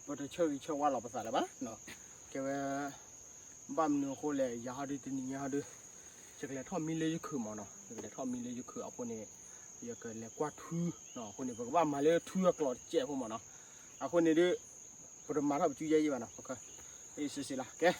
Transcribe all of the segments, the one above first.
ပတဆၢဂ့ၤဆၢဝါလီၤပသးလၢၤဘၣ်နီၤ. ကဲဝဲ ဘၣ်မနုၤအဃိလဲၣ် ယၤဟီဒုတနံၤညါဟီဒု ယကလဲၤထီၣ်မံလၢယခုၣ်မးနီၤ. ယကလဲၤထီၣ်မံလၢယခုၣ်အဃိန့ၣ် ယကလဲၤကွၢ်ထုနီၤ. အဃိန့ၣ် ပကဘၣ်မၤလၢထုအကျိၤတစဲးဖိမးနီၤ. အဃိန့ၣ်ဒု ပတမၤထီၣ်ပစုယဲယဲဘၣ်နီၤ. ပက စ့စ့လီၤ ကဲ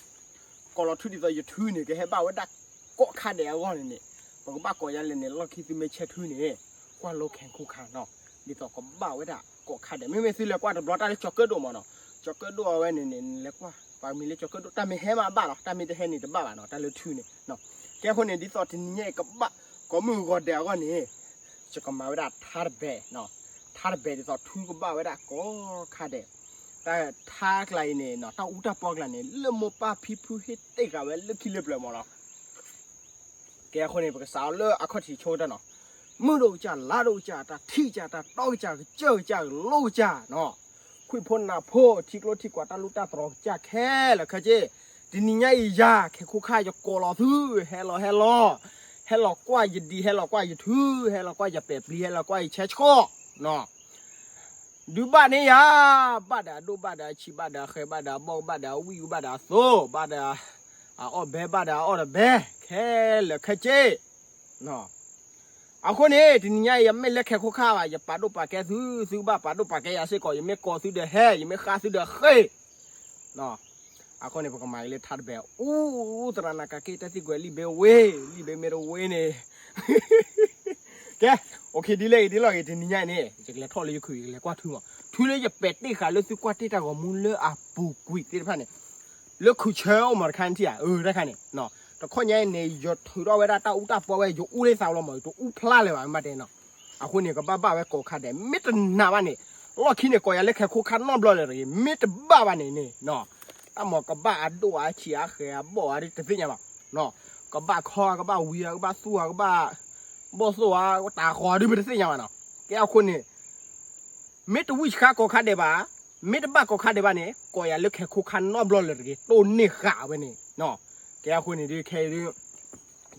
ကိးလီၤထုဒ်သိးယထုန့ၣ် ကဟဲဘၣ်ဝဲဒၣ်ကိးခါဒဲးအဂီၢ်န့ၣ်န့ၣ် ပကဘၣ်ကိးယၤလဲၣ်န့ၣ် လီၢ်ခံသုမ့ၢ်ဆဲထုန့ၣ် ကွၢ်လိခဲခိၣ်ခါနီၤ. ဒ်သိးကဘၣ်ဝဲဒၣ်ကိးခါဒဲး မ့မ့ၢ်သုလဲၤကွၢ်တဘျီတၢ်လၢကၠီၤကၢၣ်ဒိၣ်မးနီၤ. ကၠီၤကၢၣ်ဒိၣ်အဝဲန့ၣ်န့ၣ် နလဲၤကွၢ် ပှၤမံၤလၢကၠီၤကၢၣ်ဒိၣ် တၢ်မ့ၢ်ဟဲမးဘၣ်လီၤ တၢ်မ့ၢ်တဟဲန့ၣ်တဘၣ်ဘၣ်နီၤ တၢ်လၢထုန့ၣ်. ကဲအဃိန့ၣ် ဒ်သိးတနံၤညါအံၤကဘၣ် ကိးမုၢ်ဂီၤဒဲးအဂီၢ်န့ၣ် ယကမၤဝဲဒၣ်ထါတဘဲနီၤ. ထါတဘဲဒ်သိးထုကဘၣ်ဝဲဒၣ်ကိးခါဒဲး တၢ်ထါကျါအံၤန့ၣ်နီၤ တၢ်အူတၢ်ပီကျါန့ၣ် လၢမိၢ်ပၢ်ဖံဖုဟ့ၣ်တ့ၢ်ဃာ်ဝဲလၢခံလၢပျၢၤမးနီၤ. ကဲအဃိန့ၣ် ပကစးအီၤလၢအခီၣ်ထံးဆိကတၢၢ်နီၤ. မုၢ်ဒိၣ်ကစၢ် လါဒိၣ်ကစၢ် တၢ်ထံၣ်ကစၢ် တၢ်တီကစၢ် ကစၢၢ်ကစၢ် ကလိကစၢ်နီၤ. ခွံၣ်ဖိနၢ်ဖိ ထံကျိထံကွၢ် တၢ်လူၢ်တၢ်တြီၤကစၢ်ခဲလၢာ်ခဲဆ့ တနံၤညါအံၤယၤ ခဲခိၣ်ခါ ယကိးလီၤသု ဟဲလီၤဟဲလီၤ ဟဲလီၤကွၢ်ယဒံး ဟဲလီၤကွၢ်ယထု ဟဲလီၤကွၢ်ယပဲာ်ပျံၤ ဟဲလီၤကွၢ်ယဆဲဆှီနီၤ. ဒုးဘၣ်န့ၢ်ယၤ ဘၣ်ဒီးအဒိၣ် ဘၣ်ဒီးအဆံး ဘၣ်ဒီးအဃဲ ဘၣ်ဒီးအဘီၣ် ဘၣ်ဒီးအဝံၣ် ဘၣ်ဒီးအသိ ဘၣ်ဒီးအအီၣ်ဘဲ ဘၣ်ဒီးအအီၣ်တဘဲ ခဲလၢာ်ခဲဆ့ အဃိန့ၣ် တနံၤညါအံၤ ယမ့ၢ်လၢခဲခိၣ်ခါဘၣ် ယပာ်ဒိၣ်ပာ်ကဲသု သုကဘၣ်ပာ်ဒိၣ်ပာ်ကဲယၤစ့ၢ်ကီး ယမ့ၢ်ကိးသုဒီးဟဲ ယမ့ၢ်ဃါသုဒီးဃ့ၢ် အဃိန့ၣ် ပကမၤက့ၤလၢထါတဘဲ အူ သရၣ်နာ်က့ၤ တၢ်သံကွဲးလံာ်ဘ့ဝ့ လံာ်ဘ့မ့ၢ်တဝ့န့ၣ် ကဲ အိၣ်ခ့ ဒ်လဲၣ်ဂ့ၤဒ်လဲၣ်ဂ့ၤ တနံၤညါအံၤန့ၣ် ယကလဲၤထီၣ်လၢယခုၣ် ယကလဲၤကွၢ်ထုမး ထုလၢယပဲာ်တ့ၢ်ဃာ်လၢသုကွၢ်တ့ၢ်တၢ်ဂီၤမူလၢအပူၤကွံာ်သ့ၣ်တဖၣ်န့ၣ် လၢခုၣ်ဆၢအိၣ်မးတခါန့ၣ်ထံၣ်ဧါ အၢ တၢ်ခါန့ၣ် တခီညါအံၤန့ၣ် ယထုးထီၣ်ဝဲဒၣ်တၢ်အူတၢ်ပီဝဲ ယအူလၢသးလီၤမး ယတအူဖျါလၢၤဘၣ် မ့ၢ်တဲနီၤ. အဃိန့ၣ် ကဘၣ်ဘၣ်ဝဲကိးခါဒဲး မ့ၢ်တနာ်ဘၣ်န့ၣ် လီၢ်ခံန့ၣ် ကိးယၤလၢခဲခိၣ်ခါနီတဘျီလၢၤတဂ့ၤ မ့ၢ်တဘၣ်ဘၣ်န့ၣ်န့ၣ် တၢ်မၤကဘၣ်အဒိၣ်အါဆံးအါဃဲးအဘီၣ်အါဒ်တသ့ၣ်ညါဘၣ် ကဘၣ်ခီ ကဘၣ်ဝံၤ ကဘၣ်သူၣ် ကဘၣ်ဘီၣ်သိၣ်ဧါ တၢ်ဃီဒ်မ့ၢ်တသ့ၣ်ညါဘၣ်နီၤ. ကဲအဃိန့ၣ် မ့ၢ်တဝံၣ်ဆှါကိးခါဒဲးဘၣ်, မ့ၢ်တဘၣ်ကိးခါဒဲးဘၣ်န့ၣ် ကိးယၤလၢခဲခိၣ်ခါနီတဘျီလၢၤတဂ့ၤ တိၢ်န့ၢ်ဃာ်ဝဲန့ၣ်နီၤ. ကဲအဃိန့ၣ်ဒုးခဲအံၤဒုး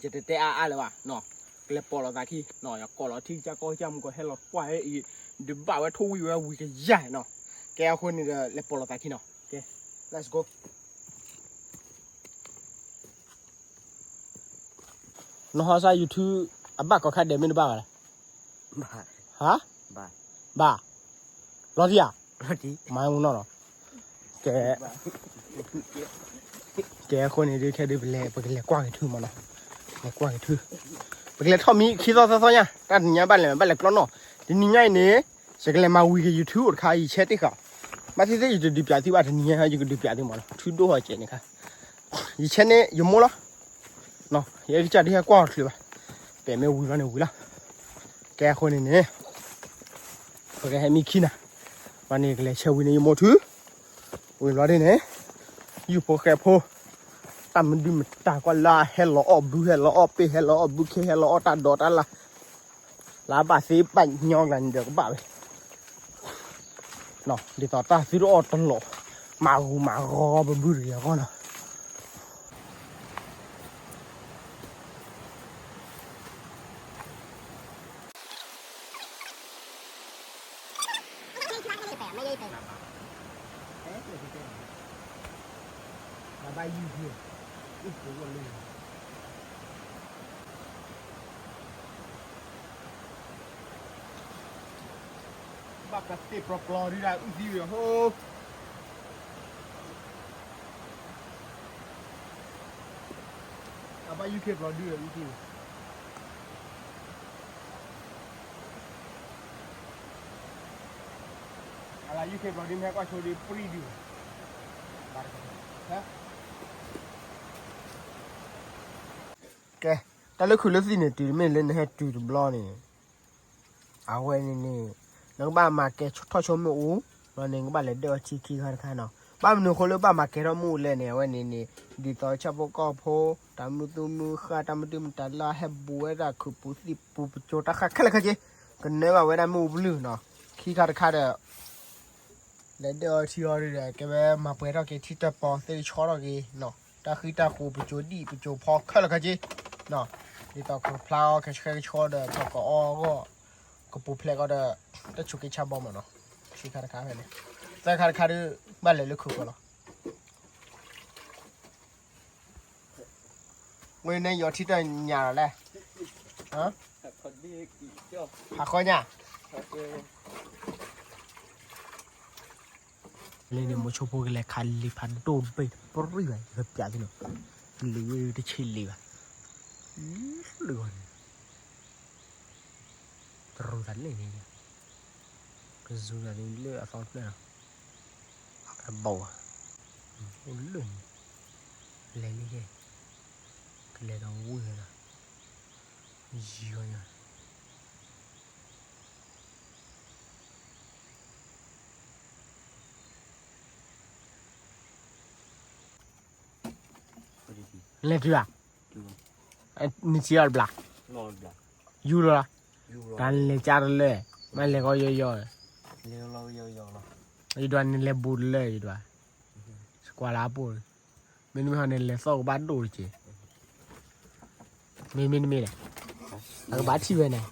ယတတဲအါအါလၢၤဘၣ်နီၤ, ကလဲၤပိာ်လိာ်သးခံနီၤ, ယကိးလီၤထံကစၢ်ကီၢ်ကစၢ်မူကီၢ်ဟဲလီၤကွၢ်အံၤ ဒုးဘၣ်ဝဲထိၣ်ဝံၣ်ဝဲဝံၤကယၤနီၤ. ကဲအဃိန့ၣ်ဒီး လဲၤပိာ်လိာ်သးခံနီၤ. ကဲ let's go. နဟီစါ YouTube အဘၣ်ကိးခါဒဲးမ့ၢ်တဘၣ်ဘၣ်လဲၣ်. ဟါ, ဘၣ်, လီၤတံၢ်ဧါ, မၤမူနီၢ်နီၤ. ကဲ, ကဲအဃိန့ၣ်ဒုး ခဲဒုး ပကလဲၤကွၢ်က့ၤထုမးနီၤ, လဲၤကွၢ်က့ၤထု, ပကလဲၤထီၣ်မံခံသီသၢသီညါ, တၢ်တနံၤညါဘၣ်လဲၤ ဘၣ်လဲၤကျီနီၤ. တနံၤညါအံၤန့ၣ် ယကလဲၤမၤဝံၤက့ၤ YouTube အိၣ်တခါ ယဆဲတ့ၢ်ဃာ်, ဘၣ်သ့ၣ်သ့ၣ် ယတဒုးပၠးသုဘၣ် တနံၤညါ ယကဒုးပၠးသုမးနီၤ, ထုဒိၣ်ဟီၣ်စဲးန့ၣ်ခါ ယဆဲန့ၣ် ယမိၢ်လီၤ. ယအဲကစၢ်ဒုးဟဲကွၢ်အီၤတချုးဘၣ်, ပဲာ်မ့ၢ်ဝံၤလီၤန့ၣ်ဝံၤလီၤ. ကဲအဃိန့ၣ်န့ၣ် ပကဟဲမံခံနၤ, ဘၣ်န့ၣ်ကလဲၤဆဲဝံၤန့ၣ် ယမိၢ်ထု, ဝံၤဘျီဒ်န့ၣ် ယုၢ်ဖိဃဲဖိ, တၢ်မနုၤမတၤကွၢ်လၢဟဲလီၤအီၣ်ဘု ဟဲလီၤအီၣ်ပ့ၢ် ဟဲလီၤအီၣ်ပူၤခ့ ဟဲလီၤအီၣ်တၢ်ဒိးတၢ်လၣ် လၢဘၣ်သ့ဘၣ်ညီကျါန့ၣ်ဒီးကဘၣ်ဝဲ, ဒ်သိးတၢ်သုတအီၣ်တလီၤ, မၤဂူာ်မၤဂီၤပဘုတဂ့ၤအဂီၢ်နီၤ. ဘၣ်ကသ့ၣ်ပျီပျီဒုဒၣ်အုၣ်သံဝံၤဟိ, အဘၣ်ယုၢ်ခ့ပျီဒုအုၣ်သံဝံၤ အလၢယုၢ်ခ့ပျီဒုမ့ၢ်ဟဲကွၢ်ဆိဒုပြံဒု, ကဲ, တၢ်လၢခုၣ်လၢသံၣ်န့ၣ် တုၤမ့ၢ်လၢနဟဲတုၤတဘျီန့ၣ် အဝဲန့ၣ်န့ၣ် နကဘၣ်မၤကဲထီၣ်ဆိမ့ၣ်အူ, ဘျီန့ၣ် နကဘၣ်လဲၤဒၢၣ်အီထံခံခါတခါနီၤ. ဘၣ်မနုၤအဃိလၢဘၣ်မၤကဲထီၣ်မ့ၣ်အူလဲၣ်န့ၣ် အဝဲန့ၣ်န့ၣ် ဒ်သိးဆၣ်ဖိကီၢ်ဖိ တၢ်မုၢ်သူၣ်မုၢ်ဃၢ် တၢ်မုၢ်တုၢ်မုၢ်တၢ်လၢဟဲဘူးဝဲဒၣ်ခုၣ်ပူၤသံၣ်ပူၤ ပစိၤတၢ်ဃၣ်ခဲလၢာ်ခဲဆ့ ကနၢဘၣ်ဝဲဒၣ်မ့ၣ်အူပလုၢ်နီၤ. ခံခါတခါဒီး လဲၤဒၢၣ်အီထံအီဒီး ကဲဝဲမၤပှဲၤထီၣ်က့ၤထံတပီၤ သ့ၣ်ကဆီထီၣ်က့ၤနီၤ, တၢ်ဃံတၢ်ဃူၤ ပစိၤဒံၣ်ပစိၤဖီခဲလၢာ်ခဲဆ့နီၤ, ဒ်သိးကဖျါအီၤကဆှဲကဆှီဒီး ပကအီအဂီၢ် ကပူၤဖျဲးကီးဒီး တၢ်ဆိးက့ဆါဘီမးနီၤ, ခံခါတခါဖဲန့ၣ် သၢခါတခါဒီး ဘၣ်လဲၤလၢခိၣ်ဃီလီၤ. ဝဲန့ၣ်ယီၤထံတၢ်ညၣ်လီၤလဲၣ်. ဟးဃီညၣ် လၢန့ၣ် မိၤဆိဖိကလဲၤခးလံာ်ဖးဒိၣ်တဘ့ၣ် ပရံၣ်ဘၣ် ယကပျးသုနီၤ, လံာ်ဝဲတဆံးလံာ်ဘၣ်, လၢဂီၤန့ၣ် တရူးသးန့ၣ်န့ၣ်, ကဇူးသးန့ၣ်လၢအသီတဖျၢၣ်လီၤ, အဘီၣ်ဘၣ်, အိၣ်လၢန့ၣ်, လဲၤလံယဲ, ကလဲၤဒီးဝံၤဝဲလီၤ, ယံၤဂီၤညါ လဲၤတုၤဧါ, နစံးအီၤတဘျီ, ယူၤလီၤ, တၢ်လဲၤကၢတလၢ, မ့ၢ်လဲၤကီယီယီ, ယဒွးနလဲၤဘူးတလၢယဒွး, စကွၢ်လၢအပိၢ်, မ့တမ့ၢ်ဟီန့ၣ်လဲၤသီၣ်ကဘၣ်ဒိၣ်တက့ၢ်, မ့မ့ၢ်တမ့ၢ်လဲၣ်, အကဘၣ်ထံၣ်ဝဲန့ၣ်,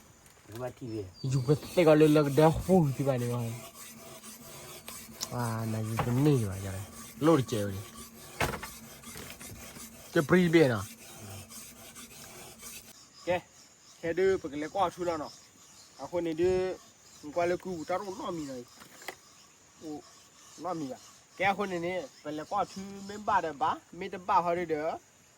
ယူၤပသ့ၣ်ကီးလၢလၢကဒၢဃူကသံဘၣ်န့ၣ်, နယူၤတန့ၢ်ဘၣ်, လိၣ်တကဲးဝဲန့ၣ်, ကပြံတဘ့ၣ်နီၤ, ကဲ, ခဲဒုးပကလဲၤကွၢ်ထူလီၤနီၤ, အဃိန့ၣ်ဒုး, နကွၢ်လၢကုပူၤတၢ်တအိၣ်နီတမံၤနီၤအံၤ, အိၣ်နီတမံၤဘၣ်, ကဲအဃိန့ၣ်န့ၣ် ပလဲၤကွၢ်ထူမ့ၢ်ဘၣ်ဒီးဘၣ် မ့ၢ်တဘၣ်ဟီဒုးဒီး,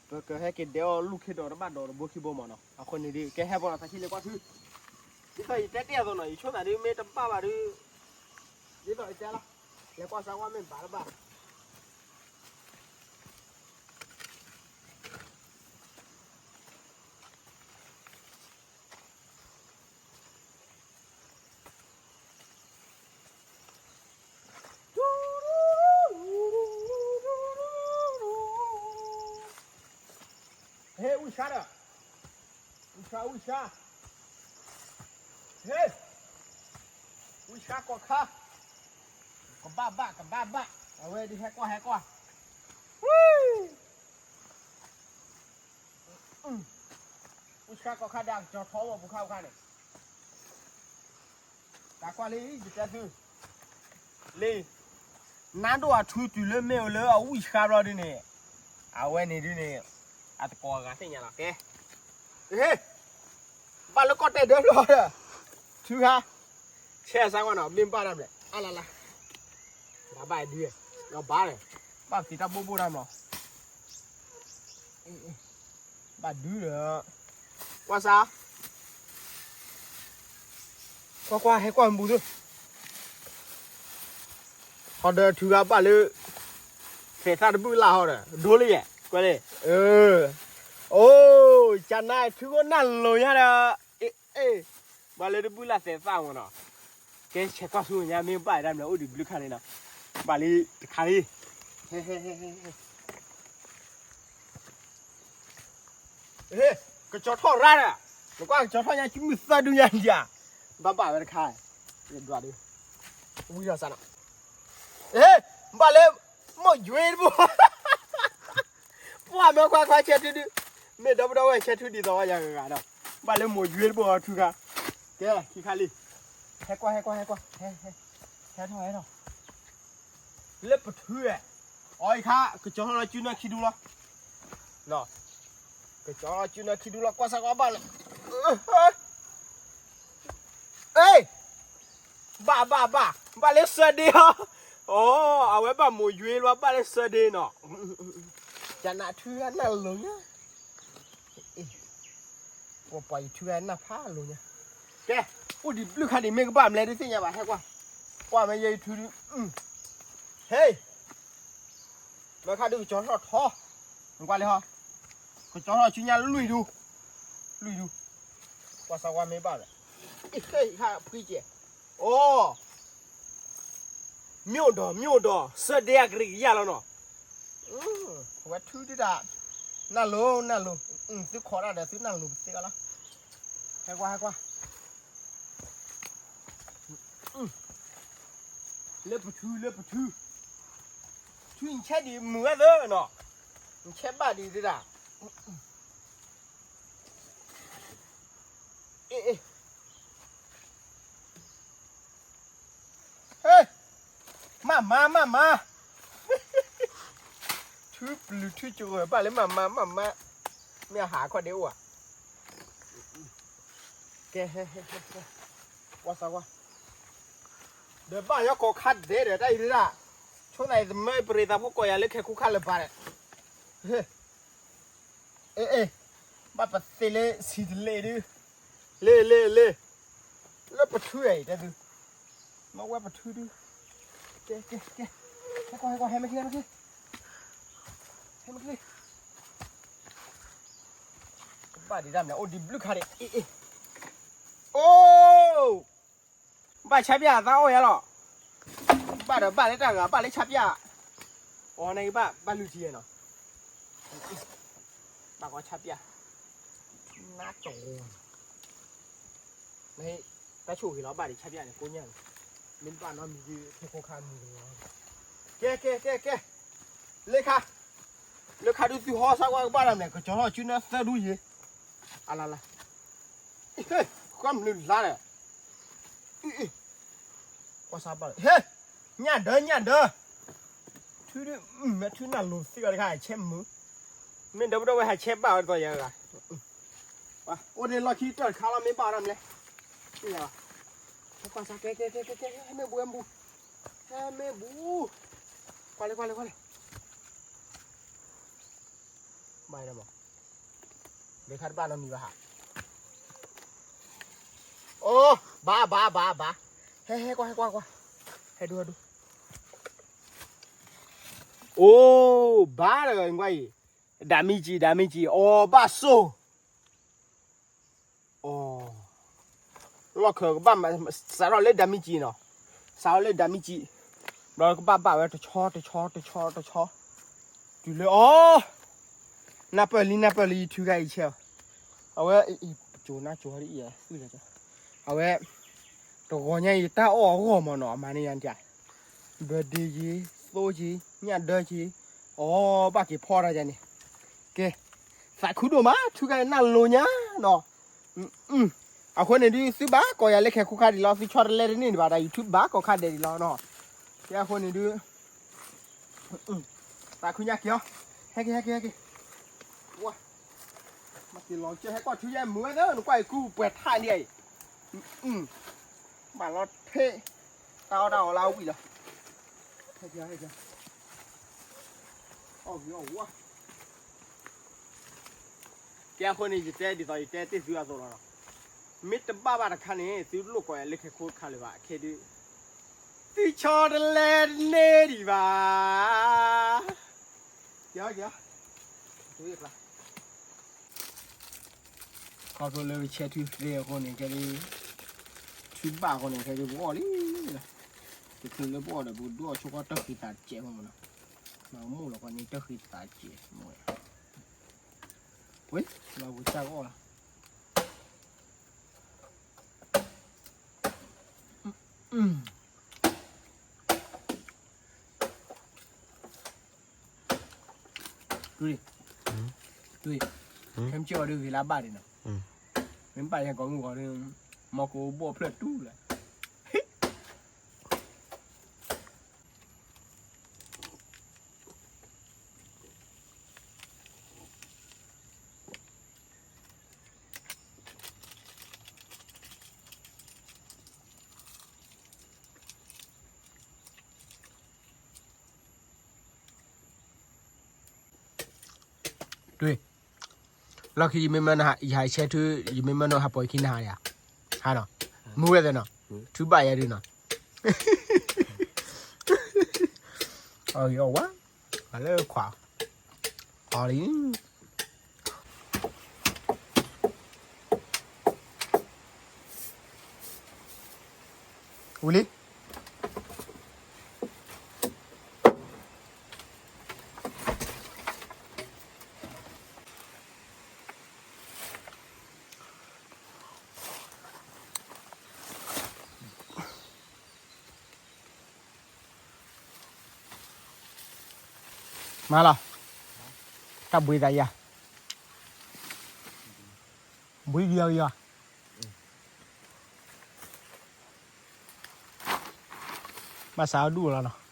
ပကဟဲက့ၤဒဲးအီၣ်လူၢ်ခ့ဒီးတဘၣ်ဒီးတဘိခံဘိမးနီၤ, အဃိန့ၣ်ဒုး ကဲဟဲပနီၤ သးခံလဲၤကွၢ်ထူ, ဒ်သိးယတဲတ့ၢ်အသိးနီၤ ယဆိသးဒုးမ့ၢ်တဘၣ်ဘၣ်ဒုး, ဒ်သိးယတဲလီၤ, လဲၤကွၢ်စၢ်ကွၢ်မ့ၢ်ဘၣ်တဘၣ် ဟ့ၣ် ဝံၣ်ဆါဒီး, ဝံၣ်ဆါ ဝံၣ်ဆါ, ဟ့ၣ်, ဝံၣ်ဆါကီၢ်ခါ, ကဘၣ်ဘၣ် ကဘၣ်ဘၣ်, အဝဲဒုးဟဲကွၢ် ဟဲကွၢ်, ဝံၣ် ဝံၣ်ဆါကီၢ်ခါဒီး ကစီၤထီၣ်ဝဲပူၤခါပူၤခါန့ၣ်, တၢ်ကွၢ်လံ ယတဲသု, လံ, နါဒိၣ်အထူတုၤလၢမ့ၢ်အိၣ်လၢအဝံၣ်ဆါဘျီဒုးန့ၣ်, အဝဲန့ၣ်ဒုးန့ၣ်, အတကိးအဂၤသ့ၣ်ညါလီၤ ကဲ, ဟ့ၣ်, ဘၣ်လၢကီၢ်တဲာ်ဒၢလီၤဒီး, ထုခါ, ဆဲးစါကွၢ်နီၤ မ့ၢ်ဘၣ်တၢ်ဘျဲၣ် အလၢ်လၢ်, ဘၣ်ဘၣ်ဒုး, ဒီးဘၣ်လဲၣ်, ဘၣ်က့ၤတၢ်ဘိၣ်ဘိၣ်တၢ်မလီၤ ဘၣ်ဒုးဒီး, ကွၢ်စၢ်, ကွၢ်ကွၢ် ဟဲကွၢ်မူၤသု, ဟီဒီးထုဂၤဘၣ်လၢ, ဖဲးသၣ်တဘုၣ်လၢ်ဟီဒီး ဒိလံယဲၢ် ကွၢ်လံ, အိၣ်, ကနါထုကအိၣ်နၢ်လိၤညါဒီး, အ့ၣ်, ဘၣ်လၢတဘုၣ်လၢ်သဲးသၣ်မ့ၢ်နီၤ, ကဲဆဲးကွၢ်ဆူညါမ့ၢ်ဘၣ်တၢ်မနုၤအိၣ်ဒံးဘျုးခါန့ၣ်နီၤ, ဘၣ်လံတခါလံ ဟ့ၣ်, ကစီၤထီၣ်ရၣ်ဒီး, နကွၢ်ကစီၤထီၣ်ညါ ကမုၢ်သၢဒူညါဒံးဧါ, ဘၣ်ဘၣ်ဝဲတခါ, ယဒွးဒုး, ဝံၤဒီးစးနီၤ, ဟ့ၣ်, ဘၣ်လၢ, မိၢ်ယွ့တဘိ, ပှၢ်မ့ၢ်ခွါခွါဆဲးထူဒုး, မ့ၢ်ဒီပုၢ်ဒီဝဲၢ်ဆဲးထူဒ်သိးဝဲယၤဂၤဂၤဒီး, ဘၣ်လၢမိၢ်ယွ့တဘိအီၤထူခါ, ကဲခံခါလံ, ဟဲကွၢ်ဟဲကွၢ်ဟဲကွၢ်, ဟဲ, ဟဲထီၣ်ဟဲထီၣ် လၢပထုဝဲ, အီၤအံၤခါ ကစီၤထီၣ်လီၤစုနၢခံဒူလီၤ, ကစီၤထီၣ်လီၤစုနၢခံဒူလီၤ ကွၢ်စၢ်ကွၢ်ဘၣ်လၢ, အ့ၣ်, ဘၣ်ဘၣ်ဘၣ် ဘၣ်လၢစၢဒ့ဟီ, အီၤ အဝဲဘၣ်မိၢ်ယွ့လီၤ ဘၣ်လၢစၢဒ့နီၤ, ကနါထုဂၤနၢ်လိၤညါ ပှၤပှၤယထုဂၤနၢ်ဖးလိၤညါ, ကဲ, အိၣ်ဒံးဘျုးခါဒံးမ့ၢ်ကဘၣ်မလဲၣ်တသ့ၣ်ညါဘၣ် ဟဲကွၢ်, ကွၢ်မ့ၢ်ယဲယထုဒုး, ဟ့ၣ်, မ့ၢ်ခါဒုးကစီၤထီၣ်ထီ, နကွၢ်လံဟီ, ကစီၤထီၣ်ဆူညါလွံၢ်ဒူ, လွံၢ်ဒူ, ကွၢ်စၢ်ကွၢ်မ့ၢ်ဘၣ်လဲၣ်, အ့ၣ် ဟဲခါဖှံကဲ, အိၣ် မ့ၢ်အိၣ်ဒီး မ့ၢ်အိၣ်ဒီး စၢဒ့အကရံၣ်ကယၢ်လီၤနီၤ, ဝဲထုဒုတၢ်, နၢ်လိၤ နၢ်လိၤ, သုခိးတၢ်ဒီးသုနၢ်လိၤပသ့ကီးလီၤ, ဟဲကွၢ်ဟဲကွၢ် လၢပထု လၢပထု, ထုနဆဲးဒံးမုာ်ဝဲသၢနီၤ, နဆဲးဘၣ်ဒံးသဒၣ်, အ့ၣ်, ဟ့ၣ်, မး မၤမၤမၤ ထုပျုၤထုကရၢၢ်ဘၣ်လၢမၤမၤမၤမၤ, မ့ၢ်အဟးခီၣ်ဒ့အိၣ်ဧါ, ကဲဟဲဟဲဟဲဟဲ, ကွၢ်စၢ်ကွၢ်, ဒီးဘၣ်ယီကိးခါဒဲးဒီးတၢ်အံၤဒၣ်, ဆိသးအံၤသမၢပရ့သးဖိကိးယၤလၢခဲခိၣ်ခါလၢၤဘၣ်ဒီး, အ့ အ့ ဘၣ်ပသ့လၢဆံးတလဲဒု, လ့လ့လ့, လၢပထုအံၤတဲသု, မ့ၢ်ဝဲပထုဒု, ကဲကဲကဲ, ဟဲကွၢ်ဟဲကွၢ် ဟဲမ့ၢ်ချ့ ဟဲမ့ၢ်ချ့, ဟဲမ့ၢ်ချ့, ကဘၣ်ဒံးတၢ်မနုၤ အိၣ်ဒံးဘျုးခါဒံး, အ့ အ့, အိၣ် ဘၣ်ဆါပျၢ်သးအီၣ်ယၤလီၤ, ဘၣ်ဒီးဘၣ်လၢတၢ်ဂၤ ဘၣ်လၢဆါပျၢ်, အီၤန့ၣ်ကဘၣ် ဘၣ်လုၢ်ထံယဲနီၤ, ဘၣ်ကီဆါပျၢ်, နါကီ, မ့ၢ်တၢ်ဆိၣ်ဂ့ၤလီၤ ဘၣ်ဒံးဆါပျၢ်န့ၣ် ကိညၢ်န့ၣ်, မ့ၢ်ဘၣ်နီတမံၤဒုးခဲခိၣ်ခါမုၢ်ဂီၤ, ကဲကဲကဲကဲ, လ့ခါ, လၢခါဒုးသုဟီစၢ်ကွၢ်ကဘၣ်တၢ်မနုၤ ကစီၤထီၣ်စုနၢသၢဒူယ့ၤ, အလါလါ ဃီမနုၤလါဒီး, ကွၢ်စၢ်ဘၣ်, ဟဲ, ညၣ်ဒၢ ညၣ်ဒၢ, ထုဒုး, မ့ၢ်ထုနၢ်လိၤသ့အီၤတခါ ဆဲမုာ်, မ့ၢ်ဒီပုၢ်ဒီဝဲၢ်ဟဲဆဲဘၣ်ဝဲတသီယၤဂၤ, အိၣ်န့ၣ်လီၢ်ခံတၢၢ်တခါလီၤ မ့ၢ်ဘၣ်ဝဲဒၣ်မလဲၣ်, ကွၢ်စၢ် ကဲကဲကဲကဲကဲ, ဟဲမ့ၢ်ဘူး ဟဲမ့ၢ်ဘူး, ဟဲမ့ၢ်ဘူး, ကွၢ်လဲၣ်ကွၢ်လဲၣ်ကွၢ်လဲၣ် ဘၣ်ဒီးမး, လၢခါတဘၣ်နီတမံၤဘၣ်ဟး, အိၣ်, ဘၣ်ဘၣ်ဘၣ်ဘၣ်, ဟဲဟဲကွၢ်ဟဲကွၢ်ကွၢ်, ဟဲဒိဟဲဒိ, အိၣ်, ဘၣ်ဒီးကွၢ်အံၤ, ဒၣ်မံကံ ဒၣ်မံကံ, အိၣ်ဘၣ်စိၣ် အိၣ်, လီၢ်ခၢၣ်ကဘၣ်မၤ စးထီၣ်လၢဒၣ်မံကံနီၤ, စးထီၣ်လၢဒၣ်မံကံ, ဘျီကဘၣ်ဘၣ်ဝဲတဆီတဆီတဆီတဆီ, တုၤလၢအီၤ, နၢ်ပၢၢ်လံနၢ်ပၢၢ်လံ ယထုကါအံၤဆဲး, အဝဲ, ပကိၤနၢ်ကိၤဒ်အံၤ, အဝဲ, တဂီၤညါအံၤတၢ်အီၣ်အဂီၢ်မးနီၤ အမၤန့ၢ်ယၤန့ၣ်, ဘၢဒ့က့ၤ, သိက့ၤ, ညၣ်ဒၢက့ၤ, အီၤဘၣ်က့ၤဖီတၢ်ယၤန့ၣ်, ကဲ, သးခုဒိၣ်မး ထုကါအံၤနၢ်လိၤညါနီၤ, အဃိန့ၣ်ဒုး သုဘၣ်ကိးယၤလၢခဲခိၣ်ခါဒံးလီၤ သုဆီတလဲတန့ၢ်ဒံးဘၣ်ဒီး YouTube ဘၣ်ကိးခါဒဲးဒံးလီၤနီၤ, ကဲအဃိန့ၣ်ဒုး သးခုညါက့ၤအီၤ, ဟဲက့ၤ ဟဲက့ၤ ဟဲက့ၤ, ဝါ, မၤက့ၤလီၤက့ၤ ဟဲကွၢ်ထုယဲမုာ်ဝဲသၢ နကွၢ်အံၤကူပှဲၤထါဒံးအံၤ, ဘၣ်လီၤထဲ, တၢ်အီၣ်တၢ်အီလၢအဝံၣ်လီၤ, ဟဲက့ၤ ဟဲက့ၤ, အီၣ်က့ၤအီၣ်ဝါ ကဲအဃိန့ၣ် ယတဲဒ်သိးယတဲတ့ၢ်သုအသိးလီၤနီၤ, မ့ၢ်တဘၣ်ဘၣ်တခါန့ၣ် သုလိၣ်ကိးယၤလၢခဲခိၣ်ခါလၢၤဘၣ် ခဲဒုး, သုဆီတလဲတန့ၢ်ဒံးဘၣ်, က့ၤ က့ၤ, ခီဖျိလၢကဆဲထုသ့အဃိန့ၣ် ခဲဒုး, ထုဘၣ်အဃိန့ၣ် ခဲဒုးပအီၣ်လံ, တချုးလၢပအီၣ်ဒီး ပကဒုးအီၣ်ဆိကီၢ်တၢ်ဃံသးစဲးမးနီၤ, မၤကမိၣ်လီၤကီးန့ၣ် တၢ်ဃံသးစဲးမး, ဝဲ, လီၤပကစၢ်ကအီၣ်လီၤ တွံၢ်, တွံၢ်, ခဲမုၢ်ဆ့ၣ်အီၤဒုးဂ့ၤလၢဘၣ်ဒံးနီၤ, မ့ၢ်ဘၣ်ယဲကိးမုၢ်ဂီၤဒုး, မီၢ်ကိးဘီၣ်ဖျၢၣ်တူၢ်လၢ တွံၢ်, လီၢ်ခံယမ့ၢ်မၢနဟး ယဟးဆဲထု, ယမ့ၢ်မၢနဟးပိာ်ယခံနဟးယၤ, ဟးနီၤ, မုၢ်ဝဲသ့ၣ်နီၤ, ထုဘၣ်ယၤဒုးနီၤ, အီၣ်ဂ့ၤအီၣ်ဝါ, အလၢခွါ, အီၣ်လံ ဝံၤလံ မၤလီၤ, တၢ်ဘှံးသးယၤ, ဘှံးကယီကယီ, ဘၣ်ဆၣ်အဒူၣ်လီၤနီၤ.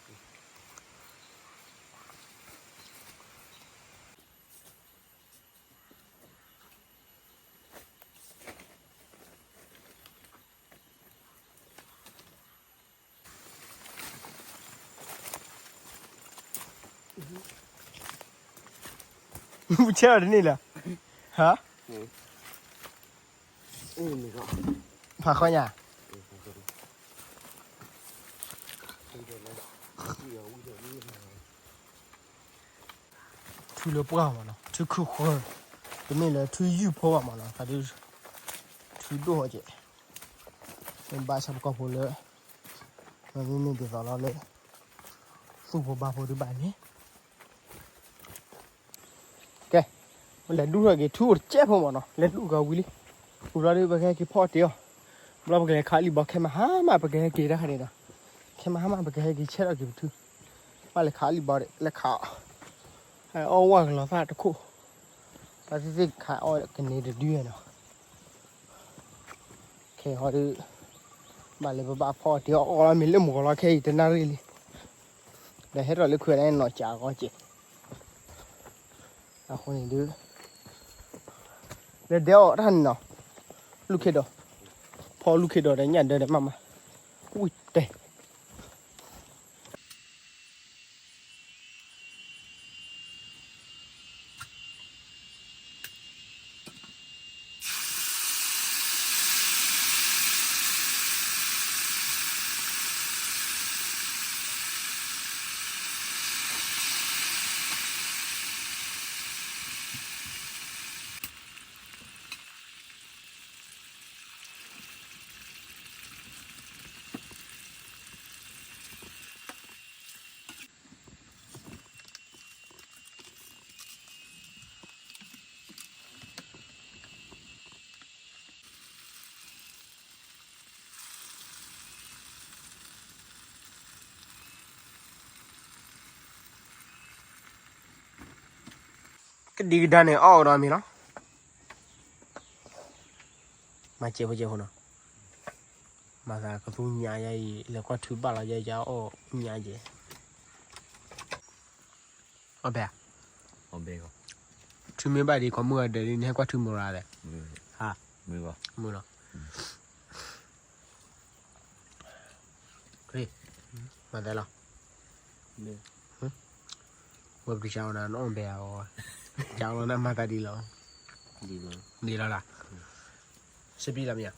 ဆဲးအီၤတန့ၢ်လၢၤ, ဟါ, ဖးဃီညါ, ထုလၢပှၢ်မးနီၤ, ထုခုၣ်ဃၢ, တမ့ၢ်လၢထုယုၢ်ဖိဘၣ်မးနီၤ, ဖးဒု, ထုဒိၣ်ဟီကဲး, မ့ၢ်ဘၣ်ဆၣ်ပကီၢ်ဖိလၢ, မ့မ့ၢ်ဒ်သိးလီၤလၢ, သူၣ်ဖိဘၣ်ဖိဒုးဘၣ်န့ၣ် ကဲ, လဲၤဒူၣ်ထီၣ်က့ၤ ထူအိၣ်တကဲဖိမးနီၤ, လဲၤဒူၣ်ကဝံၤလံ, ဝံၤဘျီဒီး ပကဟဲက့ၤဖီအီၣ်တ့ၢ်အီၤ, ဘျီပကလဲၤခးလံာ်ဘီခဲမး ဟါမၢ် ပကဟဲက့ၤတၢ်ခါန့ၣ်ဒီး, ခဲမးဟါမၢ် ပကဟဲက့ၤဆဲးထီၣ်က့ၤပထူ, ဘၣ်လဲၤခးလံာ်ဘီဒီး လဲၤခးအီၣ်, အီၣ်ဝဲကလီၤသၣ်တခိၣ်, တၢ်သ့ၣ်သ့ၣ်ခးအီၣ်ကန့ၢ်တဒုနီၤ, ခဲအံၤဒီး, ဘၣ်လၢပဘၣ်ဖီအီၣ်တ့ၢ်အီၣ်အီၣ်လီၤမ့ၢ်လၢမုၢ်ဂီၤလီၤ ခဲအံၤတနၣ်ရံၣ်လံ ဒီးဟဲထီၣ်လၢခွံန့ၣ်နီၤကးအဂီၢ်ကဲး, အဃိန့ၣ်ဒုး, လၢဒဲအီၣ်တၢ်န့ၣ်နီၤ, လူၢ်ခ့ဒီး, ဖီလူၢ်ခ့ဒီးဒီးညၣ်ဒၢဒီးမးမး, ဝံၣ်တဲာ် ကဒံကဒါန့ၣ် အီၣ်ကဒီးမ့ၢ်လီၤ. မၤစဲးဖိစဲးဖိနီၤ. မၤသးကသူညါယဲအံၤ လဲၤကွၢ်ထုဘၣ်လီၤယဲ ယအီၣ်ညါယဲ. အီၣ်ဘဲ, အီၣ်ဘဲ, ထုမ့ၢ်ဘၣ်ဒံး ခီမုၢ်ဂၤဒဲးဒ်န့ၣ် ဟဲကွၢ်ထုမုၢ်ရၤလဲၣ်. ဟါ, မုၢ်လီၤ. မၤသးလီၤ. ဝဲပတုၤစၢ်အီၤနၤ နအီၣ်ဘဲအီၤ, စၢ်အီၤလီၤနၤ မၤသးဒ်လီၤ. ဒ်လီၤ, စပံးလီၤမ့ၢ်ဧါ. တၢ်ဟံးဖီလၢာ်လီၤ,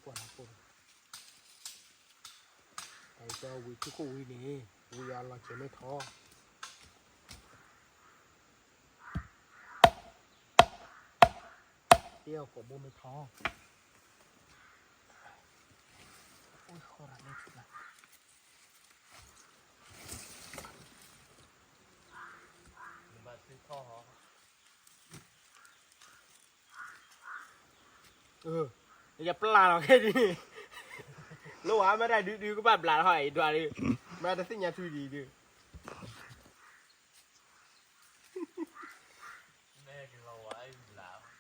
ကွၢ်လၢ်ဖိ, တၢ်ဟံးဖီဝံၤ ထူခိၣ်ဝံၤန့ၣ် ဝံၤအလီၤစဲးမ့ၢ်ထီၣ်, တ့အီၣ်ကိးဘိမ့ၢ်ထီၣ်, အိၣ်ဃီရၤလၢထူလၢ် ယပျၢ်လီၤခဲဒ်, လၢဝဲမ့ၢ်တၢ်ဒုဒုကဘၣ်ဘျးထီၣ်အံၤဒွးဒု, မ့ၢ်တသ့ၣ်ညါထွံဒံးဒု, ဘျး,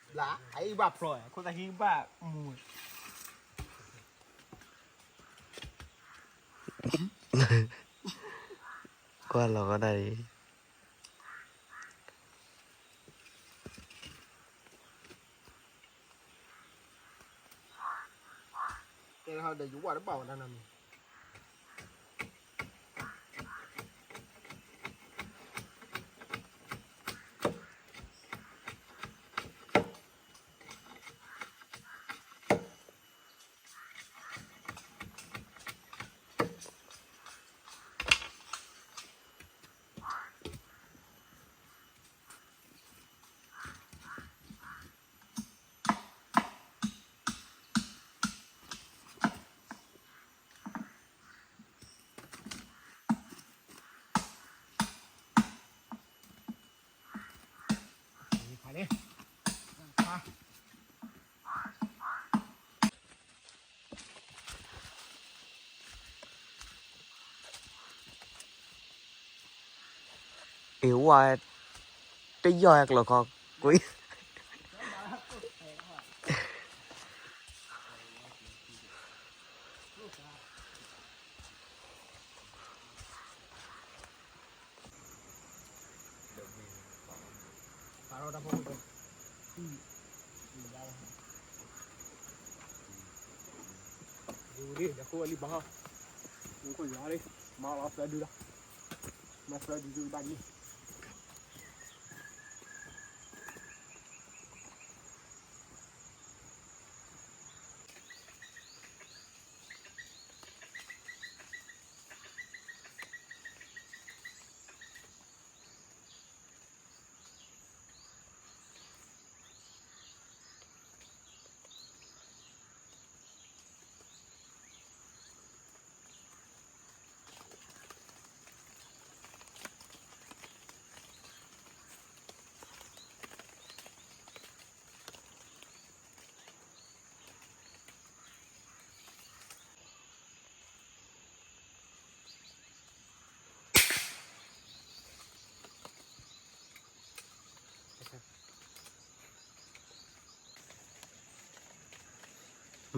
အအံၤဘၣ်ဖျိး, ခိၣ်သးဟံးကဘၣ်မူ, ကွၢ်လီၤကီးတၢ်အံၤ တဲဟီဒီးယဝၣ်တဘၣ်ဝဲဒၣ်နီၤမံၤ, အ့ၣ်ဝါ တယီၢ်ဟဲကျိၤခီ ကွံာ်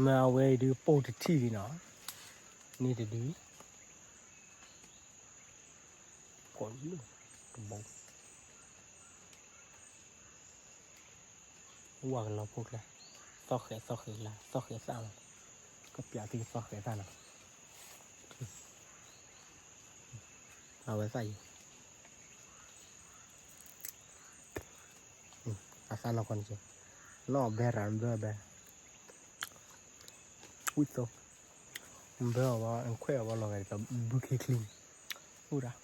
မ့ၢ်အဝဲအံၤဒုးပိၢ်တထံၣ်လံနီၤ, န့ၣ်တဒု, ကိးလၢတဘိ, ဝၣ်ကလီၤဖိကျါ, သီၣ်ဃဲးသီၣ်ဃဲးကျါ သီၣ်ဃဲးသၣ်လီၤ, ကပျးသုသီၣ်ဃဲးသၣ်နီၤ, အဝဲသၣ်ယံၤ အသၣ်နီၢ်ကီၢ်န့ၣ်က့, နီၢ်ဘဲရၤဘၢဘဲ, ဝံၣ်သိ, ဘၢအီၤဘၣ် ခွဲးအီၤဘၣ်လီၤဂာ်ဒီး ဘုခ့ချံ, အိၣ်ဒၣ်,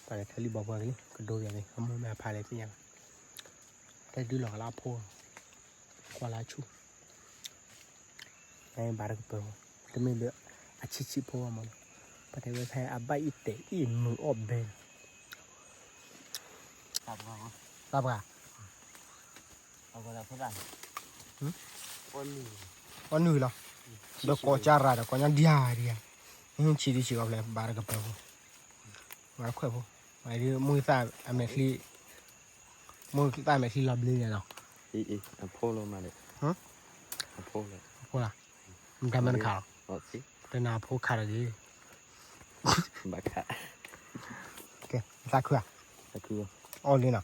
ပှၤလဲၤထၢလံဘီပှၤကလံ ကဒိယၤန့ၣ် အမိၢ်မ့ၢ်အဖါလဲၣ်သ့ၣ်ညါ, တၢ်ဒုးလီၤကလၢအဖိ, ကွၢ်လၢအဆူၣ် ဘၣ်တကပၤ, တမ့ၢ်လၢအဆံးဆံးဖိဘၣ်မး, ပတဲဝဲဖဲအဘၣ်အံၣ်တဲာ်အံၣ်မုာ်အီၣ်ဘဲ, သးပှၢ်, အီၣ်နုာ်လီၤ, ဒီးကိးကၢ်ရၤဒီးကိးညါဒံးဒံး, ဟံၣ်ဆံးဒံးဆံးကီးဖျဲၣ် ဘၣ်တကပၤဖိ, ဘၣ်တခွဲးဖိ, မ့ၢ်သၣ်အမဲာ်ချံ မိၢ်သၣ်မဲာ်ချံလီၤဘျ့ယၤနီၤ, အဖိလီၤမး, အဖိလီၤ, မတၤမ့ၢ်တခါလီၤ, တနၤအဖိခးတဂ့ၤ, ဘၣ်ခး, ကဲ သးခုဧါ, အီၣ်လံနီၤ,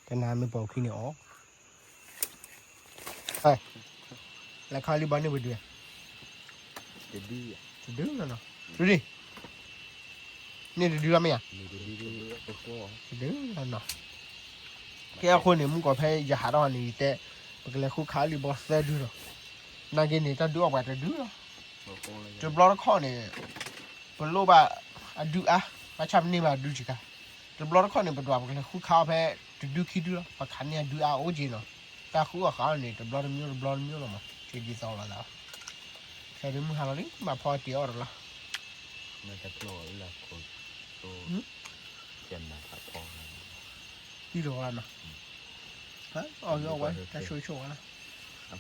တနၤမ့ၢ်ပိာ်ခံန့ၣ်အီၣ် လဲၤခီလံဘီန့ၢ်ဝဲဒုး, တဒုလီၤနီၤ, န့ၣ်တဒုလီၤမ့ၢ်ဧါ, တဒုလီၤနီၤ, ကဲအဃိန့ၣ် မုၢ်ကီၢ်ဖဲယဟးထီၣ်န့ၣ် ယတဲ, ပကလဲၤဃုခးလံဘီသၢဒုလီၤ, နာ်က့န့ၣ် တၢ်ဒုးအီၣ်ပှၤတဒုလီၤ, တဘျီတခီၣ်န့ၣ် ပလိၣ်ဘၣ်အဒုအါ, ဘၣ်ဆၣ်ပန့ၢ်ဘၣ်အဒုစှၤ, တဘျီတခီၣ်န့ၣ် ပဒွးပကလဲၤဃုခးအီၤဖဲတဒုခံဒုလီၤ, ပခးန့ၢ်အဒုအါအိၣ်က့ၤနီၤ, တၢ်ဃုအီၣ်ဃုအီၣ်န့ၣ် တဘျီတမံၤတဘျီတမံၤလီၤမး, ကဲဒ်သိးလီၤသးလီၤ, ခဲဒုးမုၢ်ဟါလီၤလံ ဘၣ်ဖီတ့ၢ်အီၣ်တလီၤ, တံၢ်လီၤဝဲနီၤ, အီၣ်ဂ့ၤအီၣ်ဝဲ တၢ်ဆိၣ်ဆိၣ်ဝဲလီၤ,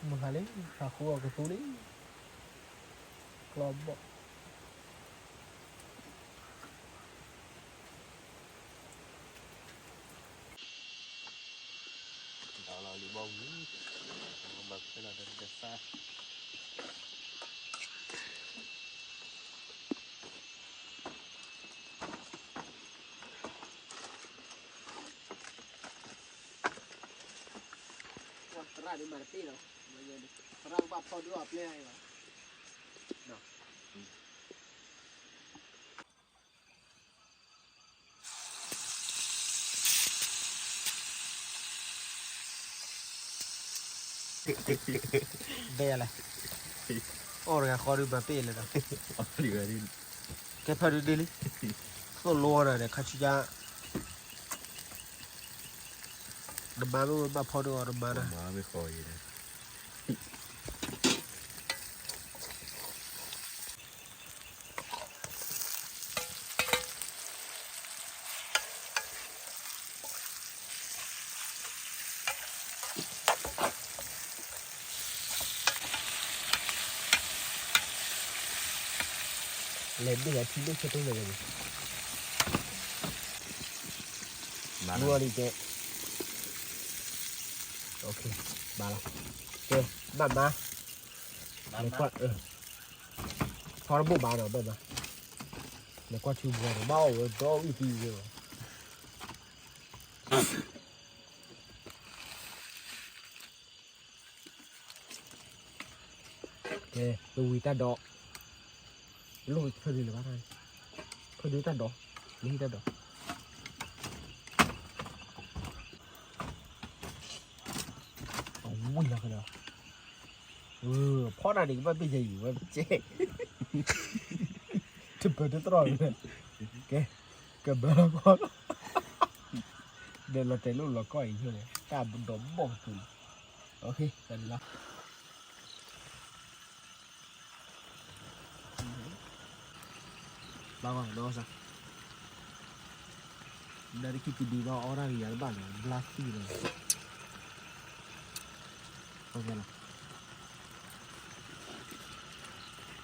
မုၢ်ဟါလံ ဟးဃုအီၣ်ကသူလံ, ကျီဘီၣ် ဒီးလီၤလံဘီဝံၤ, ဘၣ်ဖဲလီၤဒီးတကစၢ် သရၣ်ဒ်မၤတသ့လီၤ, သရၣ်ကဘၣ်ဖီဒုအီၣ်ပျဲၢ်အံၤလီၤ, ဘဲလဲၣ်, အိၣ်တဂၤဃီဒုးမၤပ့ၢ်လဲၣ်ဒီး, ကဲဖၢဒုးဒ့လံ, သိၣ်လိဒီးခါဆူညါ, တမၤမ့ၢ်ဝဲဘၣ်ဖီဒုးအီၣ်တမၤဒီး မၤမ့ၢ်ဃီအံၤဒီး ဟံၣ် လဲၤဘ့ၣ်ယၤထံဘ့ၣ်ဆၢတိၢ်လဲၤဝဲန့ၣ်, မၤလီၤ, မၤလီၤ, ကဲ, ဘၣ်မၤ, လဲၤကွၢ်, ထီတဘိၣ်ဘၣ်ဒီး ဘၣ်မၤ, လဲၤကွၢ်ထံဘိဒီး ဘၣ်အီၣ်ဝဲဒီအုၣ်သံဝဲလီၤ. ကဲ, ပဝံၤတၢ်ဒီး, လိၣ်ဖၢဒုလၢၤဘၣ်, ဖၢဒုတၢ်ဒီး, လၢဟံၣ်တၢ်ဒီး, အဝံၣ်လီၤကဒီး, ဖီၣ်တၢ်န့ၣ် ကဘၣ်ဘ့ၣ်ယၤအံၤဝဲကဲ, တပၢၤတသရီၣ်လၢ, ကဲ, ကဘၢလီၤကီၢ်လီၤ, ဒီးလီၤတဲာ်လိၣ်လီၤကီၢ်အံၤန့ၣ် တၢ်ဒီးဘီၣ်ကတုၤလီၤ, ကဲ, တၢ်ဒ်လီၤ. ဘၣ်ဂီၢ်ဒီးစၢ်, ဘျါတခံကဒုဒီးအီၣ်တၢ်ကယၤတဘၣ်န့ၣ် ဘျါသံ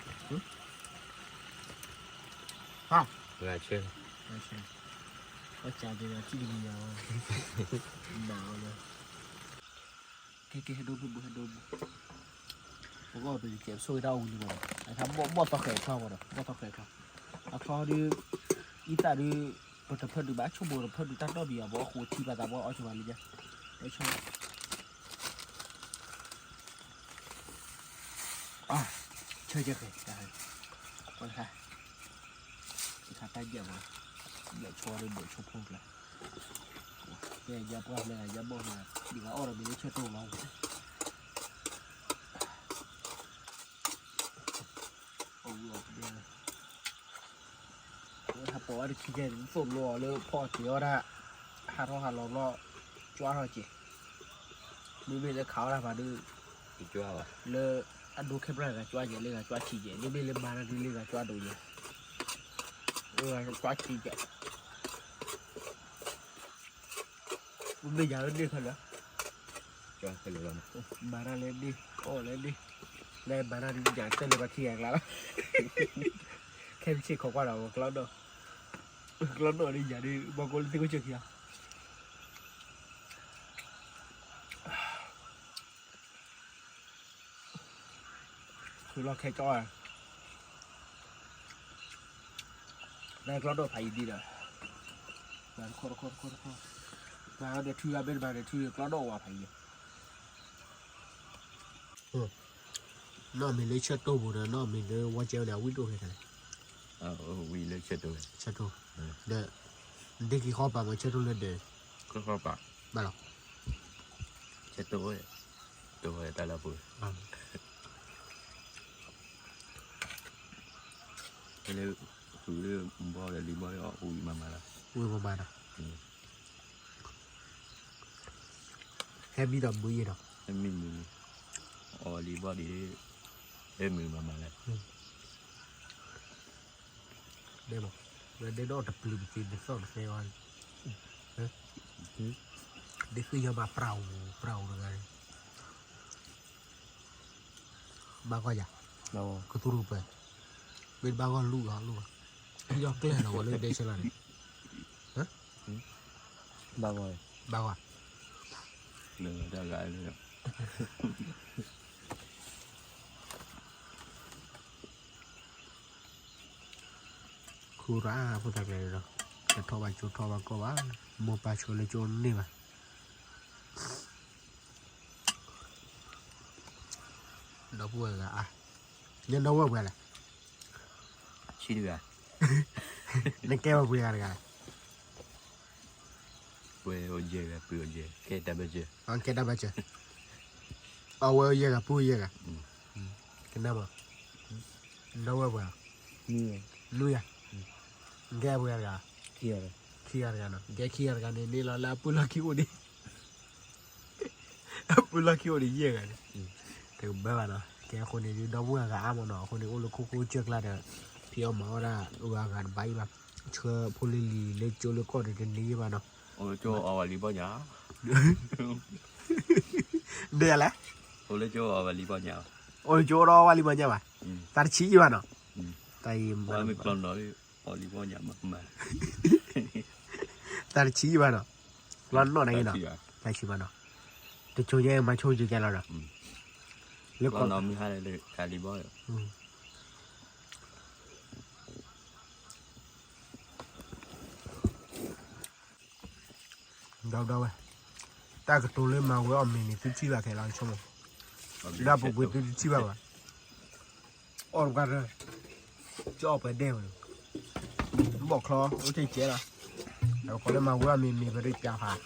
လီၤ, ဟါ, ဂၤဆၢ, ဂၤဆၢ, အီၣ်ကၢ်က့ၤထံကဒုယၤအီၤ, နးအီၤလၢ ကဲကဲ ဟဲဒိဘိဘိ ဟဲဒိဘိ, ပဂီၢ်ပကဲ ဆိၣ်ဂ့ၤတၢ်အိၣ်ဝံၤလံမးနီၤ, အခါဘီၣ်သီဃဲၤချီမးနီၤ, ဘီၣ်သီဃဲၤချီ, အချီဒုး, အံသၣ်ဒုး, ပတဖၢဒုးဘၣ်ဆိကမိၣ်တဖၢဒုးတၢ်တီၢ်ဘံၣ်အဘီအဃိထံပာ်သးဘီအီၣ်ဆိဘၣ်လံ, ဆၢကဲဃဲၤ, တခါတၢ်ယဲၢ်မး, ဘျဲၣ်ဆိဒုးဘျဲၣ်ဆိဖိကျဲ ကဲယပှၢ်ဖျဲၣ်ယဘီၣ်ဖျဲၣ်, ဒ်ဂၤအီၣ်ဒီးမ့ၢ်လၢဆၢတိၢ်လီၤ, အဝံၤအီၤ, ဟးပိာ်ဝဲတခံကဲန့ၣ် သိၣ်လိအီၤလၢဖီၣ်တ့ၢ်အီၣ်တၢ်, ဟးထီၣ်ဟးလီၤဘျီ, ကွၢ်ထီၣ်က့ၤ, မ့မ့ၢ်လၢခးအီၣ်တၢ်ဖးဒုး, လၢအဒိခဲပြၢ်ဂၤကွၢ်ကဲ လၢဂၤကွၢ်ဆံးကဲ, မ့မ့ၢ်လၢမၤတၢ်ဒုးလၢဂၤကွၢ်ဒိးကဲ, လၢဂၤကွၢ်ဆံးကဲ မ့ၢ်ယၤလၢန့ၣ်ခဲလၢာ်, မၤတၢ်လၢန့ၣ်, အီၣ်လၢန့ၣ်, လၢမၤတၢ်ဒ်ယၤတဲလၢပှၤခံဂၤအကျါလီၤ, ခဲမုၢ်ဆ့ၣ်ခိးကွၢ်ဒီးဝဲကျီဒီး, ကျီဒီးဒ်ယၤဒ် ဘီကိးလၢသ့ၣ်ခိၣ်ဆၢခံဂၤ ခုလီၤခဲကၠီ, လၢကျီဒိၣ်ဖးယံၤဒံးဒီး, တခီတခီတခီတခီ, မၤဒီးထုဂၤဘ့ၣ်တမၤဒီးထုဂၤကျီဒိၣ်ဝဲဖးယံၤ, နီၢ်မ့ၢ်လၢဆၢတိၢ်ပူၤဒီး နီၢ်မ့ၢ်လၢဝီကဲဝဲန့ၣ် အဝံၣ်ဒိၣ်ခဲခဲလၢာ်, ဝံၣ်လၢဆၢတိၢ်, ဆၢတိၢ်, ဒီး, ဒ့ခံဃီပာ်မ့ၢ်ဆၢတိၢ်လၢဒဲး, ဃီပာ်, ဘၣ်လီၤ, ဆၢတိၢ်ဝဲ, တိၢ်ဝဲတၢ်လၢပူၤ ဖဲလၢ, ဃုလၢ, ဘီဒီးလံဘီဒီး အီၣ်ဝံၣ်မးမးလီၤ, ဝံၣ်မးမးဒီး, ဟဲမံဒီးမုာ်ယဲၢ်ဒီး, ဟဲမံမုာ်, အီၣ်လံဘီဒီး, ဟဲမုာ်မးမးလီၤ, ဒဲမး, ဝဲဒဲဒီးတပျုၤတသ့တသီၣ်တသဲအီၤ, ဒ်ဃုယီၤဘၣ်ပြးဧိၤပြးဧိၤတဂၤန့ၣ် ဘၣ်ဂီၢ်ယၤ, ကသူၣ်ရူၢ်ပၢၢ်, မ့ၢ်တဘၣ်ဂီၢ်လူၢ်ဂီၢ်လူၢ်ဂီၢ်, ယီၢ်ကျဲၢ်လီၤဝဲလၢဒဲဆၢလီၤန့ၣ်, ဘၣ်ဂီၢ်, ဘၣ်ဂီၢ် ခူရၢ်ဖိသၣ်ကျဲဒီး, တထီၣ်ဘၣ်ကၠိထီၣ်ဘၣ်ကီၢ်ဘၣ်, မိၢ်ပၢ်ဆိလၢကၠိန့ၢ်ဘၣ်, ဒီပုၢ်ဝဲၢ်ဂၤအါ, ညၣ်ဒီဝဲၢ်ပှဲၤလဲၣ်, ဆံတဂၤ, နကဲဝဲပှဲၤဂၤတဂၤလဲၣ် ပှဲၤအိၣ်ယဲၢ်ဂၤ ပုၢ်အိၣ်ယဲၢ်ဂၤ, ကဲတၢ်ဘၢၣ်စၢၤ, ကဲတၢ်ဘၢၣ်စၢၤ, အဝဲအိၣ်ယဲၢ်ဂၤ ပုၢ်အိၣ်ယဲၢ်ဂၤ, ကနၣ်မး, ဒီဝဲၢ်ပှဲၤ, နွံဂၤ, နကဲပှဲၤဂၤတဂၤ, ခံဂၤတဂၤနီၤ, ကဲခံဂၤတဂၤန့ၣ် န့ၣ်လီၤလၢအပုၢ်လီၢ်ခံအိၣ်ဒံး အပုၢ်လီၢ်ခံအိၣ်ဒံးယဲၢ်ဂၤန့ၣ်, တကဘၢဘၣ်နီၤ, ကဲအဃိန့ၣ်ဒုး ဒီပုၢ်ဝဲၢ်ဂၤအါမးနီၤ, အဃိန့ၣ် အိၣ်လၢခိခိကၢၢ်ကျါဒီး ဖံးအီၣ်မၤအီၣ်ဒၣ် အဂၤတဘၣ်အံၤဘၣ်, ဆှၢဖိလၢလံၤလၢကၠိလၢကီၢ်ဒီးတန့ၢ်ယဲၢ်ဘၣ်နီၤ, အိၣ်လၢကၠိအီၣ်ဝဲလံဘီညၣ်, ဒ်လဲၣ်, အိၣ်လၢကၠိအီၣ်ဝဲလံဘီညၣ်, အိၣ်လၢကၠိဒီးအီၣ်ဝဲလံဘီညၣ်ဘၣ်, သးတဆံးယံာ်ဘၣ်နီၤ, တၢ်အံၤမ့ၢ်ကျီနီၤလၢ အီၣ်လံဘီညါမးမး တၢ်တဆံးဘၣ်နီၤ, ကျီနီၣ်န့ၣ်နီၤ, တၢ်ဆံးဘၣ်နီၤ, တဆိကဲမၤဆိကဲလီၤဒီး လၢကီနီၤမုၢ်ဟါလၢတၢ်လံဘီ ဒီဒီဝဲ, တၢ်ကတိၤလၢမၤဝဲအီၣ်မ့ၤန့ၣ် သုထံၣ်ဘၣ်ခဲလၢာ်ဆိကမိၣ်, လၢအပူၤကွံာ်သုတထံၣ်ဘၣ်ဘၣ်, အီၣ်တပှၢ်တၢၢ်, ကအီၣ်ပှဲၤဒဲၣ်ဝဲ, ဘီၣ်ချီအိၣ်ထဲကဲလီၤ, အကိးလၢမၤဝဲအီၣ်မ့ၤ မ့ၤပရံၣ်ပျါဖး,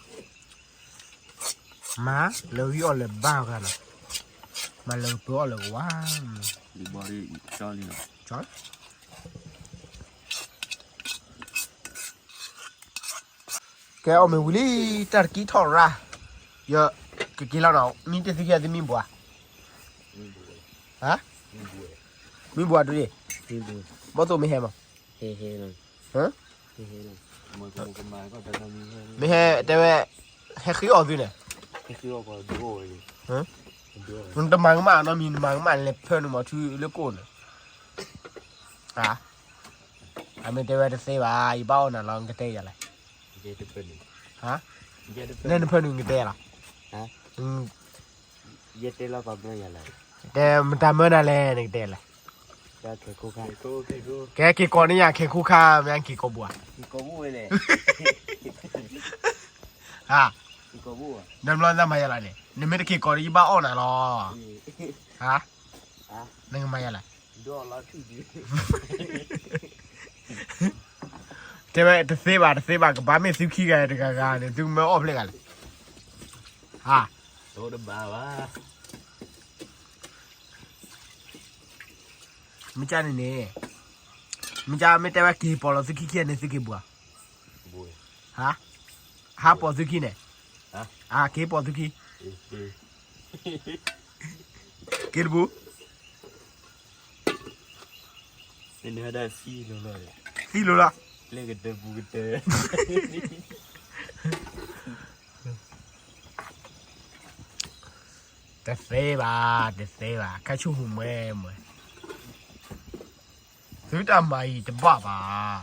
မၤလၢဂံၢ်အီၣ်လၢၤဘၣ်ဂၤနီၤ, မၤလၢပၢအီၣ်လၢၤကဝါ ကဲအီၣ်မ့ၤဝံၤလံ, တၢ်တကံထီၣ်ရၣ်, ယကက့ၤလီၤနီၤ, မံတသံခံဂၤသုမံဘှး, ဟါ, မံဘှးဒ်, ဘီၣ်သိၣ်မ့ၢ်ဟဲမး, မ့ၢ်ဟဲတဲဝဲ, ဟဲဃ့အီၣ်သုန့ၣ်, နတမၤကမၣ်နီတမံၤ နမၤကမၣ်လဲၤဖၢနုာ်မၤထူလၢကိၣ်န့ၣ်, အမ့ၢ်တဲဝဲတသ့ဘၣ် ယဘၣ်အီၣ်နၤလီၤ နကတဲယၤလဲၣ်, ဟါ, နဲနဖၢနုာ်နကတဲယၤလီၤ, တဲမတၤမၢနၤလဲၣ် နကတဲလဲၣ်, ကဲက့ၤကိးန့ၢ်ယၤခဲခိၣ်ခါ မ့ၢ်က့ၤကိးဘှး, ဟါ, နဘျီနမၤယၤလီၤန့ၣ် နမ့ၢ်တက့ၤကိးဒီး ယဘၣ်အီၣ်နၤလီၤ, ဟါ, နကမၤယၤလဲၣ်, တဲဝဲတသ့ဘၣ် တသ့ဘၣ် ကဘၣ်မ့ၢ်သုခံဂၤတဂၤဂၤန့ၣ် သုမ့ၢ်အီၣ်ဖျဲၣ်ဂၤလဲၣ်, ဟါ, တဘၣ်ဘၣ် မ့ၢ်ကန့ၣ်န့ၣ်, မ့ၢ်ကမ့ၢ်တဲဝဲက့ၤပိာ်လီၤသုခံခံန့ၣ် သုက့ၤဘှး, ဟါ, ဟါပိာ်သုခံန့ၣ်, က့ၤပိာ်သုခံ, က့ၤတပူၤ, သံလိၤလီၤ, တသ့ဘၣ် တသ့ဘၣ် ခါဆူၣ်ဟူးမှဲမှဲ, သုတၢ်မၤအံၤတဘၣ်ဘၣ်,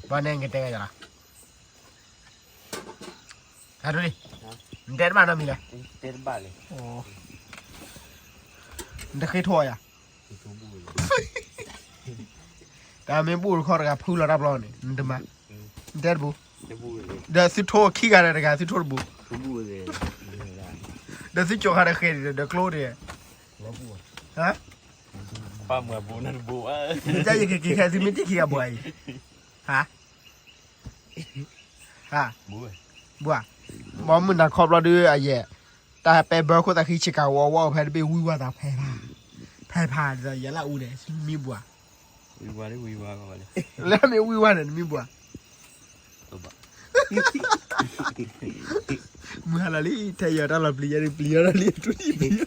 ဘၣ်န့ၣ်ကတဲဂၤယၤလီၤ, နတဲတဘၣ်နီတမံၤလဲၣ်, နတဃ့ထိယၤ, တၢ်မ့ၢ်ဘူၣ်တခီတဂၤဖုလီၤတၢ်ဘျီန့ၣ် နတမၤ, နတဲတပူၤ, ဒီးသုထိခံဂၤဒီးတဂၤ သုထိတပူၤ, ဒီးသုကၠီၤဃာ်ဒီးဃဲၤဒီးကျိဒီး, ယကက့ၤခဲသုမ့ၢ်တ့ၢ်ခံဂၤဘှးအံၤ, ဟါ, ဟါ, ဘှး, ဘီမုၢ်နၤခီဘျီဒုးအယဲၢ်, တၢ်ဟဲပဲဘၢခိၣ်သးဃံဆ့ကၤဝီဝီဖဲတဘ့ၣ်ဝံၢ်ဝါသးဖဲဖး, ဖဲဖးဒီးယဲလၢအူန့ၣ် မံဘှး, လၢမ့ၢ်ဝံၢ်ဝါန့ၣ် နမံဘှး, မုၢ်ဟါလီၤလံ ထဲယီၤတၢ်လီၤပျံၤယၤဒုးပျံၤယီၤလီၤလံ အထူၣ်တံၢ်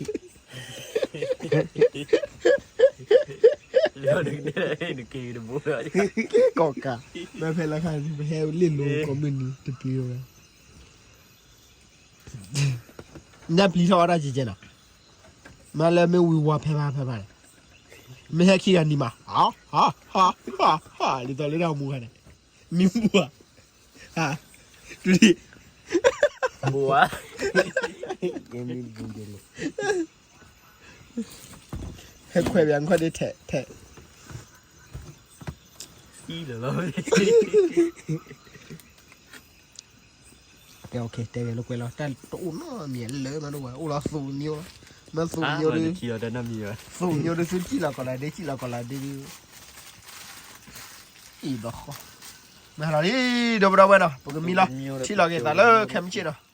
ပျံၤယီၤ က့ၤကိးကး, မ့ၢ်ဖဲလၢခါန့ၣ် ပဟဲလ့ၣ်လိၤကိးမုၢ်နံၤတပျံၤဝဲ, နပျံၤထီၣ်ဝဲဒၣ်ကဲကဲနီၤ, မ့ၢ်လၢမ့ၢ်ဝံၤဝါဖဲဖးဖဲဖးန့ၣ်, မ့ၢ်ဟဲခံဂၤနံၤမး, ဟါ, ဟါ, ဟါ, ဟါ, ဟါ, ဒ်သိးလၢတၢ်မူခါန့ၣ်, မံဘှး, ဟါ, ဒ်, ဟဲခွဲးပၠးခွဲးဒ်ထဲး, ထဲး, တဲဂဲၤလိာ်ကွဲလီၤ တၢ်တအိၣ်နီတမံၤလၢမးဒိၣ်ဝဲ အိၣ်လီၤသူၣ်ညိ, မ့ၢ်သူၣ်ညိဒုး, သူၣ်ညိဒုး သုထံၣ်လီၤကီးလၢဒ့ ထံၣ်လီၤကီးလၢဒ့ဒုး, အံၤဒီးဃီ, မ့ၢ်ဟါလီၤလံ, ဒီပုၢ်ဒီဝဲၢ်နီၤ ပကမံလီၤ, ထံၣ်လီၤက့ၤသးလၢခဲမုၢ်ဆ့ၣ်နီၤ.